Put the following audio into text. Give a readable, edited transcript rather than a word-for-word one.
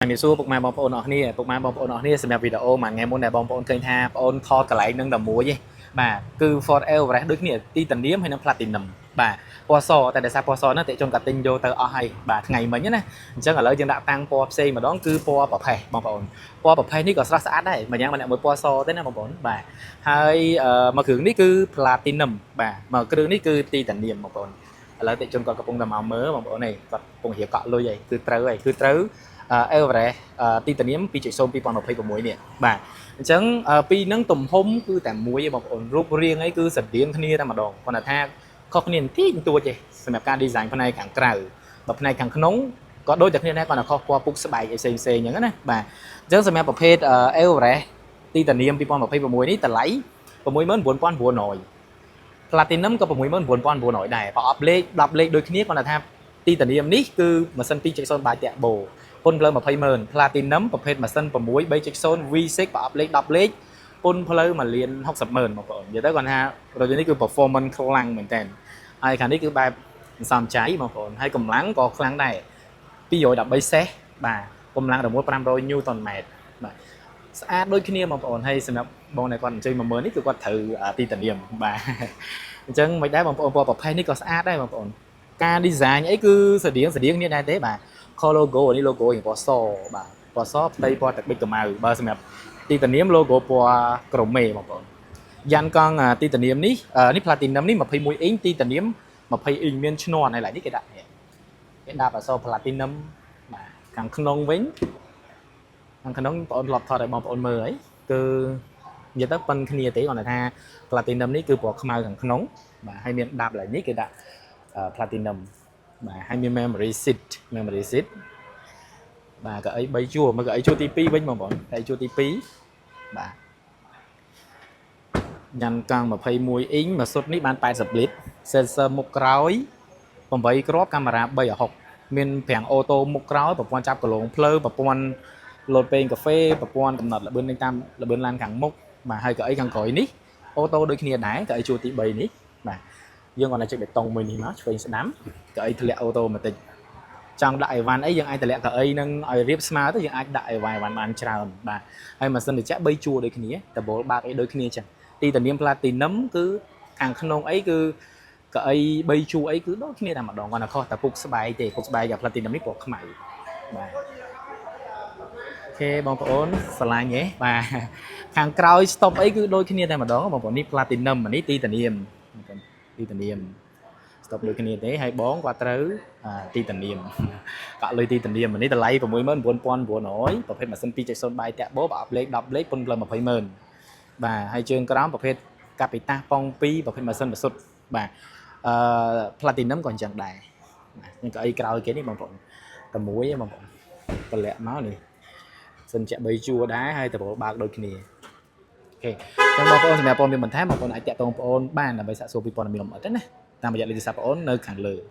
ជំរាបសួរពុកម៉ែបងប្អូនអរគ្នាពុកម៉ែបងប្អូនអរគ្នាសម្រាប់វីដេអូមួយថ្ងៃមុនដែលបងប្អូនឃើញថាបងប្អូនថតកន្លែងនឹងតែមួយទេបាទគឺ Ford Everest ដូចគ្នាទីតានៀមហើយនិង Platinum បាទពណ៌សតែដោយសារពណ៌សហ្នឹងតិជនក៏ទិញយកទៅអស់ហើយបាទថ្ងៃមិញណាអញ្ចឹងឥឡូវយើងដាក់តាំងពណ៌ផ្សេងម្ដងគឺពណ៌ប្រផេះបងប្អូនពណ៌ប្រផេះនេះក៏ស្រស់ស្អាតដែរមួយយ៉ាងម្នាក់មួយពណ៌សទេណាបងប្អូនបាទហើយមួយគ្រឿងនេះគឺ Platinum បាទមួយគ្រឿងនេះគឺទីតានៀមបងប្អូនឥឡូវតិជនគាត់កំពុងតែមកមើលបងប្អូននេះគាត់កំពុងរៀបកក់លុយហើយគឺត្រូវហើយគឺត្រូវ Everest ទីតានៀម2.0 2026នេះបាទអញ្ចឹងពីរហ្នឹងទំហំគឺតែមួយឯងបងប្អូនរូបរាងអីគឺស្រដៀងគ្នាតែម្ដងគ្រាន់តែថាខុសគ្នាបន្តិចបន្តួចទេសម្រាប់ការ design ផ្នែកខាងក្រៅបើផ្នែកខាងក្នុងក៏ដូចតែគ្នាដែរគ្រាន់តែខុសពណ៌ពុកស្បែកអីផ្សេងផ្សេងអញ្ចឹងណាបាទអញ្ចឹងសម្រាប់ប្រភេទ Everest ទីតានៀម2026នេះតម្លៃ69,900 Platinum ក៏69,900ដែរប្រអប់លេខ10លេខដូចគ្នាគ្រាន់តែថាទីតានៀមនេះគឺម៉ាស៊ីន2.0បាយតាក់បូពន្ធផ្លូវ20,000 Platinum ប្រភេទម៉ាស៊ីន6 3.0 V6 ប្រអប់លេខ10លេខពន្ធផ្លូវ1លាន60ម៉ឺនបងប្អូននិយាយទៅគាត់ថារថយន្តនេះគឺ performance ខ្លាំងមែនតើហើយខាងនេះគឺបែបសំចៃបងប្អូនហើយកម្លាំងក៏ខ្លាំងដែរ213សេះបាទកម្លាំងរមួល500 Newton ម៉ែត្របាទស្អាតដូចគ្នាបងប្អូនហើយសម្រាប់បងដែលគាត់អញ្ជើញមកមើលនេះគឺគាត់ត្រូវទីតានៀមបាទអញ្ចឹងមិនដែរបងប្អូនពណ៌ប្រផេះនេះក៏ស្អាតដែរបងប្អូនការ design អីគឺស្តៀងស្តៀងគ្នាដែរទេបាទ ខ logo នេះ logo យ៉ាងពណ៌សបាទពណ៌សផ្ទៃពណ៌ទឹកប៊ិចកម្ៅបើសម្រាប់ទីតានៀម logo ពណ៌ក្រមេបងប្អូនយ៉ាន់កង់ទីតានៀមនេះនេះ platinum នេះ21អ៊ីងទីតានៀម20អ៊ីងមានឈ្នាន់ហើយឡើយនេះគេដាក់នេះគេដាក់អក្សរ platinum បាទខាងក្នុងវិញខាងក្នុងបងប្អូនធ្លាប់ថតឲ្យបងប្អូនមើលហើយគឺនិយាយទៅប៉ុនគ្នាទេគាត់ថា platinum នេះគឺពណ៌ខ្មៅខាងក្នុងបាទហើយមានដាប់ឡើយនេះគេដាក់ platinum បាទហើយមាន memory seat memory seat បាទកៅអី3ជួរមកកៅអីជួរទី2វិញបងប្អូនកៅអីជួរទី2បាទញ៉ាំកង់21អ៊ីងមួយសុទ្ធនេះបាន80លីត្រ sensor មុខក្រោយ8គ្រាប់កាមេរ៉ា360មានហ្វ្រាំង auto មុខក្រោយប្រព័ន្ធចាប់គន្លងផ្លូវប្រព័ន្ធលោតពែងកាហ្វេប្រព័ន្ធកំណត់ល្បឿនតាមល្បឿនឡានខាងមុខបាទហើយកៅអីខាងក្រោយនេះ auto ដូចគ្នាដែរកៅអីជួរទី3នេះបាទយើងគាត់តែចុចប៊ូតុងមួយនេះមកឆ្វេងស្ដាំកៅអីធ្លាក់ automatic ចង់ដាក់អីវ៉ាន់អីយើងអាចតម្លាក់កៅអីនឹងឲ្យរៀបស្មើទៅយើងអាចដាក់អីវ៉ាន់បានច្រើនបាទហើយម៉ាស៊ីនត្រជាក់3ជួរដូចគ្នាដបូលបើកអីដូចគ្នាចឹងទីតានៀម Platinum គឺខាងក្នុងអីគឺកៅអី3ជួរអីគឺដូចគ្នាតែម្ដងគាត់តែខុសតែពុកស្បែកទេពុកស្បែកអា Platinum នេះពណ៌ខ្មៅបាទ OK បងប្អូនស្រឡាញ់ហ៎បាទខាងក្រោយ stop អីគឺដូចគ្នាតែម្ដងបងប្អូននេះ Platinum នេះទីតានៀមបងប្អូនទីតានៀម stop ដូចគ្នាទេហើយបងគាត់ត្រូវទីតានៀមកក់លុយទីតានៀមនេះតម្លៃ69,900ប្រភេទម៉ាស៊ីន2.0បាយតាក់បោប្រអប់លេខ10លេខពន្ធផ្លូវ20,000បាទហើយជើងក្រោមប្រភេទកាពីតាប៉ុង2ប្រភេទម៉ាស៊ីនម៉ាស៊ុតបាទអឺ Platinum ក៏អញ្ចឹងដែរបាទនឹងកៅអីក្រោយគេនេះបងប្អូនតែមួយឯងបងប្អូនតម្លាក់មកនេះសិនជាក់3ជួរដែរហើយដបូលបើកដូចគ្នា OK អញ្ចឹងបងប្អូនសម្រាប់ព័ត៌មានបន្ថែមបងប្អូនអាចតាក់ទងបងប្អូនបានដើម្បីសាកសួរពីព័ត៌មានលម្អិតណាតាមរយៈលេខទូរស័ព្ទបងប្អូននៅខាងលើ។